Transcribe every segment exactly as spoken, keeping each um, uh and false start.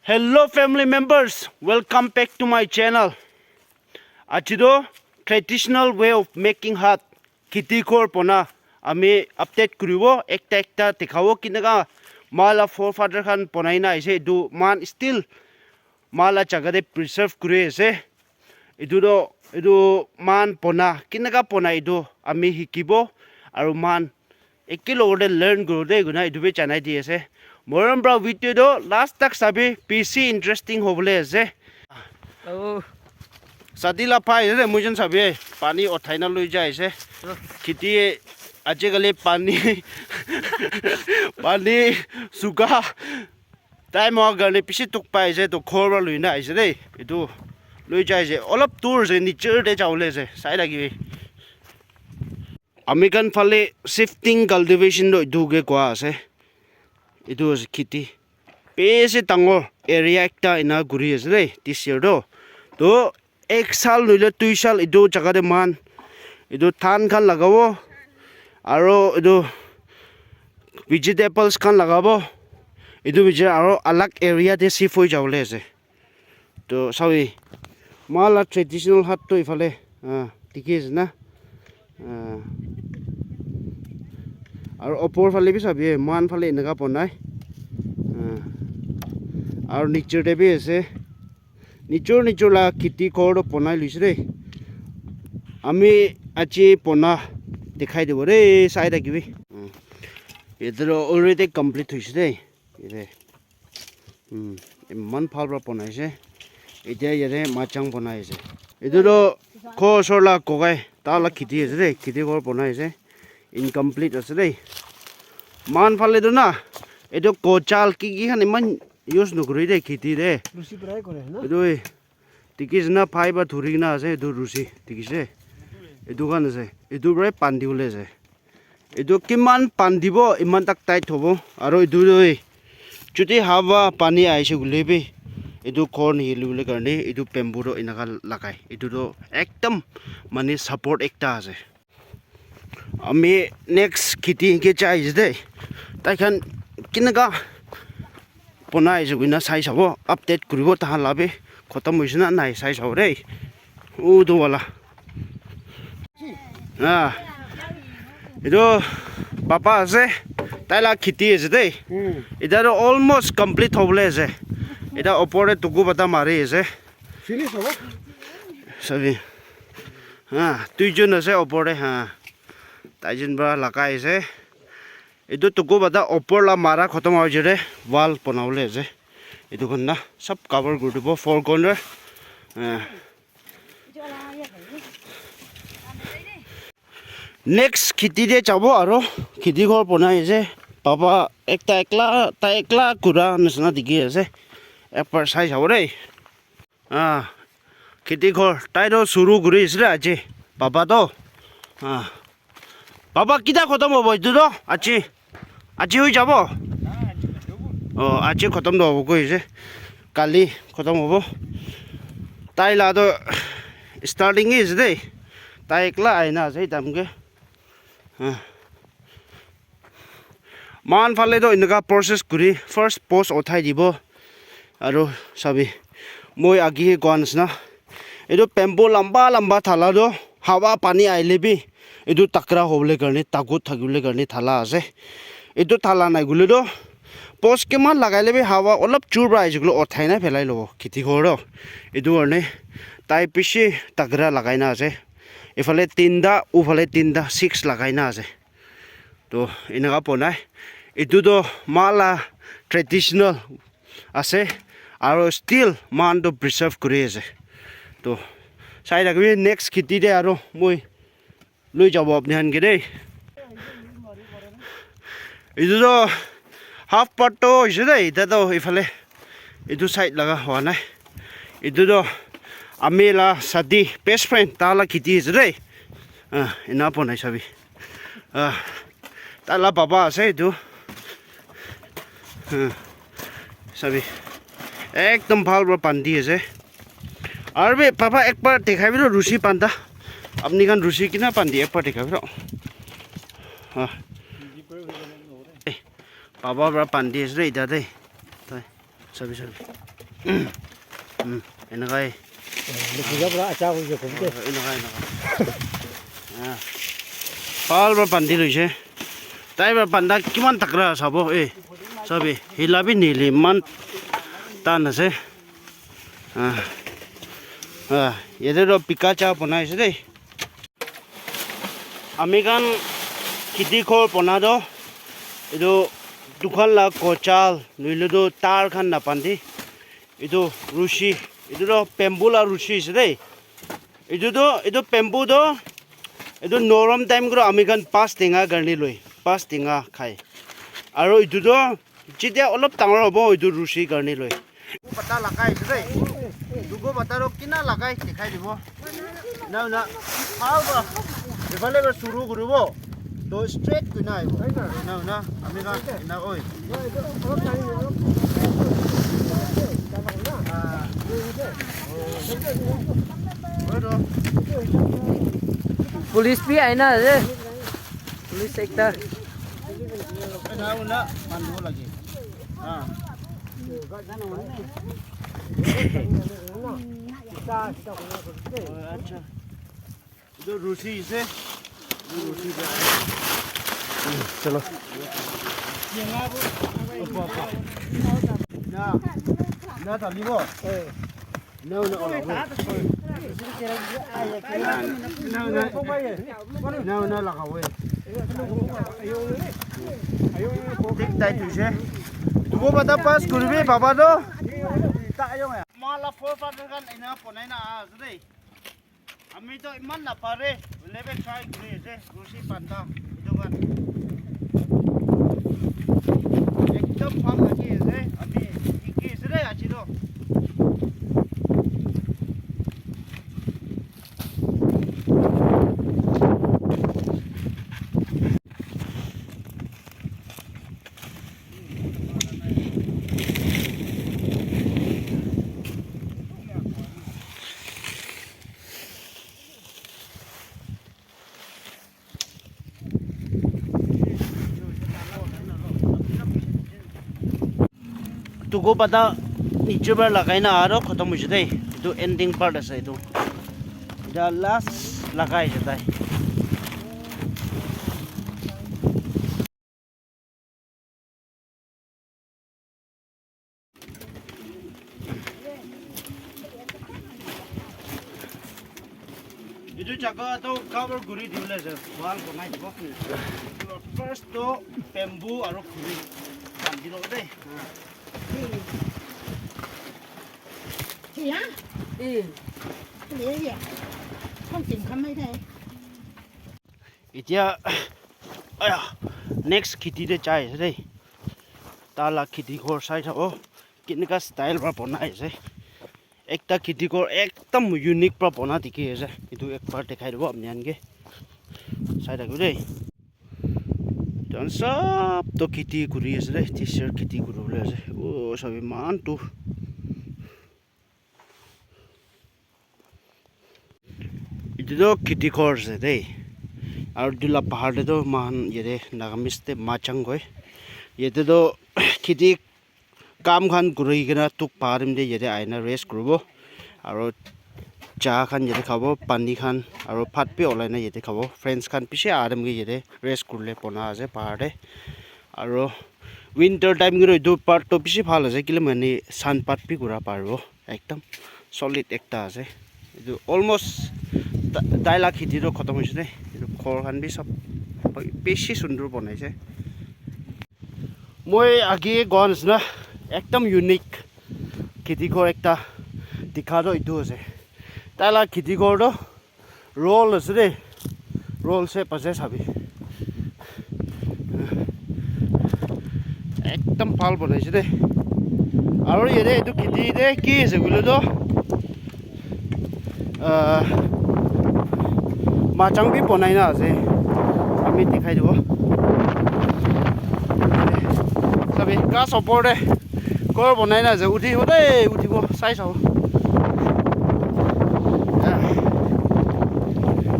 Hello family members, welcome back to my channel. Aji toh traditional way of making hut, kheti ghor bona ami update kuribo, ekta ekta dikhabo kinaka moi la forefather khan bonai na aise, etu moikhan still moi la jaga te preserve kuri ase. Etu toh, etu moikhan bona, kinaka bona etu ami hikibo, aru moikhan eke logote learn kuro de, koina etu bi janai di ase. Morom pra video toh last tak sabi, bishi interesting hobole ase. Oh. Sadi la pai ase, moi jon sabi, pani uthai na loi jai ase. Kheti ajikali pani, pani sukha. Tai moi karne bishi dukh pai ase, to ghor para lui na aise de. Etu lui jai ase. Olop dur ase, niche te jabole ase. Sai thakibi. Ami khan phale shifting cultivation to etu ke koa ase. Etu ase kheti. Bishi dangor area ekta ena kuri ase de, this year to. To ek sal nohoile dui sal etu jaga te moikhan etu dhan khan lagabo, aro etu vegetables khan lagabo, etu bichara aro alag area te shift hoi jabole ase. To sabi, moi la traditional hut to ifale, ah, dikhi ase na? Ah. Aro opor phale bi sabi, moikhan phale eneka bonai. Ah. Aro niche te bi ase. Nijor nijor la kheti ghor toh bonai loise de. Ami aji bona dikhai dibo de, sai thakibi. Hmm. Etu toh already complete hoise de. Yate. Hmm. Eman bhal para bonai ase. Etia yate machang bonai ase. Etu toh ghor osor la kokai, ta la kheti ase de. Kheti ghor bonai ase. Incomplete ase de. Moikhan phale toh na, etu kochal ki ki khan eman use nokore de kheti de. Rusi para kore na? Etu oi, dikhi ase na, phai para dhuri kena ase, etu rusi, dikhi ase? Etu khan ase, etu para bandi bole ase. Etu kiman bandibo, iman tak tight hobo. Aro etu tu, eh, chuti hawa pani aise koile bi, etu ghor nihili bole karne, etu bamboo tu enaka lagai. Etu tu ekdam mane support ekta ase. Ami next kheti ke jai ase de. Tai khan kinaka bonai ase koina sai sabo, update kuribo, tahan la bi khotom hoise na nai sai sabo de. Utu wala. Ah. Etu papa ase, tai la kheti ase de. Hmm. Eta tu almost complete hobole ase. Eta opor te tuku bata mari ase. Finish hobo? Sabi. Ha, duijon ase opor te, ha. Taijon para lagai ase. Etu tuku bata opor la mara khotom hoise de, wall bonabole ase. Etu khan na, sab cover kuri dibo, four corner. Eh. Next kheti te jabo aro kheti ghor bonai ase. Papa ekta ekla, tai ekla kura nisna dikhi ase. Ek baar sai jabo de. Ah, kheti ghor, tai toh suru kuri ase de aji. Papa toh. Ah. Papa, kita khotom hobo etu toh? Aji. Aji hoi jabo? Oh, aji khotom toh hobo koi ase. Kali khotom hobo. Tai la toh starting hi ase de. Tai ekla aina ase etam ke. Ah. Moikhan phale toh enika process kuri, first post uthai dibo. Aro sabi, moi age koa nisna, etu bamboo lamba lamba thala toh hawa pani ahile bi etu takra hobole karne, tagut thakibole karne thala ase. Etu thala nai koile toh post kiman lagai le bi hawa olop jur para ahise koile uthai na phelai lobo kheti ghor toh. Etu karne tai bishi takra lagai na ase. Ephale tinta, uphale tinta, six lagai na ase. To eneka bonai. Etu toh moi la traditional ase. Aro still moikhan toh preserve kuri ase. To sai thakibi next kheti te aro moi loi jabo apni khan ke de. Etu toh half part toh hoise de, eta toh ephale. Etu side laga hua nai. Etu toh ami la sati best friend ta la kheti ase de. Ah, ena bonai sabi. Ah, ta la baba ase etu. Ah, sabi. Ekdom bhal para bandi ase. Aru bi papa ek baar dikhai bi toh rusi banda. Apni khan rusi kina bandi ek baar dikhai bi toh. Ah. Eh, papa para bandi ase de eta de. Tai. Sabi, sabi. Hmm, enakai. Lukhiya pura acha hoise, khub de. Enakai, enakai. Ah. Bhal para bandi loise. Tai para banda kiman takra sabo, eh. Sabi, hila bi nile, iman tan ase. Ah. Ah, yate toh pika cha banai ase dei. Ami khan kheti ghor bana toh, etu dukan la kochal, nohoile toh tar khan nabandi. Etu rushi, etu toh bamboo la rushi ase dei. Etu toh, etu bamboo toh, etu norom time kura ami khan pas tenga karne loi, pas tenga khai. Aro etu toh, jetia olop dangor hobo, etu rushi karne loi. Duku pata lagai ase dei. Duku pata toh kina lagai dikhai dibo. Na, na. Bhal para. Ephale para suru kuribo. Toh straight kuri na ahibo. Na, na. Ami khan na oi. Ah. Oi toh. Police bi aina ase. Police ekta. Na, na. Manu lagi. Ah. Acha. Etu rusi ase. Etu rusi ase. Chalo. Na, na thalibo. Na, na, na, na, na, lagawo. Thik tight hoise. Duku pata pass kuribi, baba toh. Mala four father khan ena bonai na ase dei. Ami toh iman napare, hoile bi try kuri ase, rusi banda, etu khan. Ekdom bhal lagi ase, ami hiki ase de, aji toh. Duku pata niche para lagai na aro khotom hoise de. Etu ending part ase etu. Eta last lagai ase tai. Etu jaga toh cover kuri dibole ase, wall banai dibo. First toh bamboo aro khuri bandi lobo de. Tia? Eh. Tia. Kau tim khamai dai. Etia, aya, next kheti te jai ase dei. Taila kheti ghor sai thabo, kenika style para banai ase. Ekta kheti ghor ekdam unique para bana dikhi ase. Etu ekbar dikhai dibo apni khan ke. Sai thakibo dei. Etu khan sob toh kheti kuri ase dei. T-shirt kheti kuri bole ase. Oh, sabi eman tu. Etu toh kheti ghor ase dei. Aru etu la bahar te toh moikhan yate Nagamese te machang koi. Yate toh kheti kam khan kuri kena thuk bahar te yate ahina rest kuribo. Aru cha khan yate khabo, pani khan, aru bhat bi olai na yate khabo. Friends khan bishi ahina yate rest kuribole bona ase bahar te. Aru winter time te etu part toh bishi bhal ase, kile mane sun bath bi kura paribo. Ekdam solid ekta ase. Etu almost ta-, tai la kheti toh khotom hoise de. Etu ghor khan bi sob bishi sundur banaise. Moi age koa nishina ekdam unique kheti ghor ekta dikha toh etu ase. Tai la kheti ghor toh roll ase de. Roll shape ase sabi. Ekdam bhal banaise de. Aru yate etu kheti te ki ase koile toh, ah, machang bi banai na ase. Ami dikhai dibo. Sabi, ghas opor te ghor banai na ase. Uthibo de, uthibo. Sai sabo.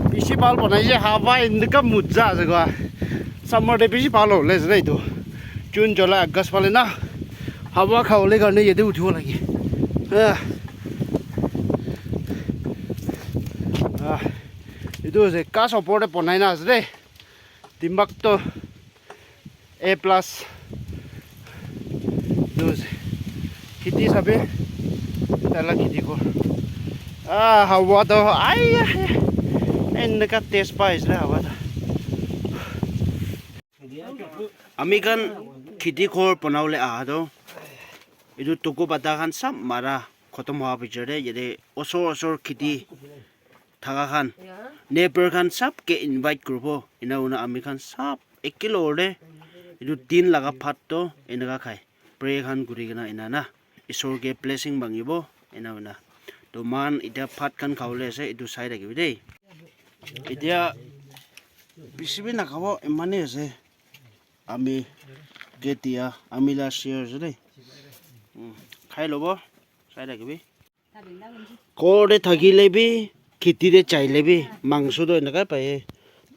Bishi bhal banaise, hawa enika muja ase koa. Summer te bishi bhal hole ase na etu. June, July, August phale na hawa khabole karne yate uthibo lage. Ah. Ah. Etu ase ghas opor te bonai na ase de. Timbuktu A plus. Etu ase. Kheti sabi. Taila kheti ghor. Ah, hawa to. Ai, ai, ai. Eneka taste pai ase hawa to. Ami khan kheti ghor banabole aha to. Etu tuku pata khan sab mara khotom hoa bichar te yate osor osor kheti thaka khan neighbor khan sab ke invite kuribo. Ena hoina ami khan sab ekelogte etu din laga bhat to eneka khai. Pray khan kuri kena ena na. Isor ke blessing mangibo ena hoina. To moikhan etya bhat khan khabole ase, etu sai thakibi de. Etya bishi bi nakhabo, emane ase. Ami ke dia, ami la share ase de. Mm, khai lobo, sai thakibi. Ghor te thakile bi, kheti te jaile bi, mangso to eneka pai.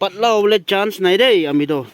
Patla hobole chance nai de, ami to.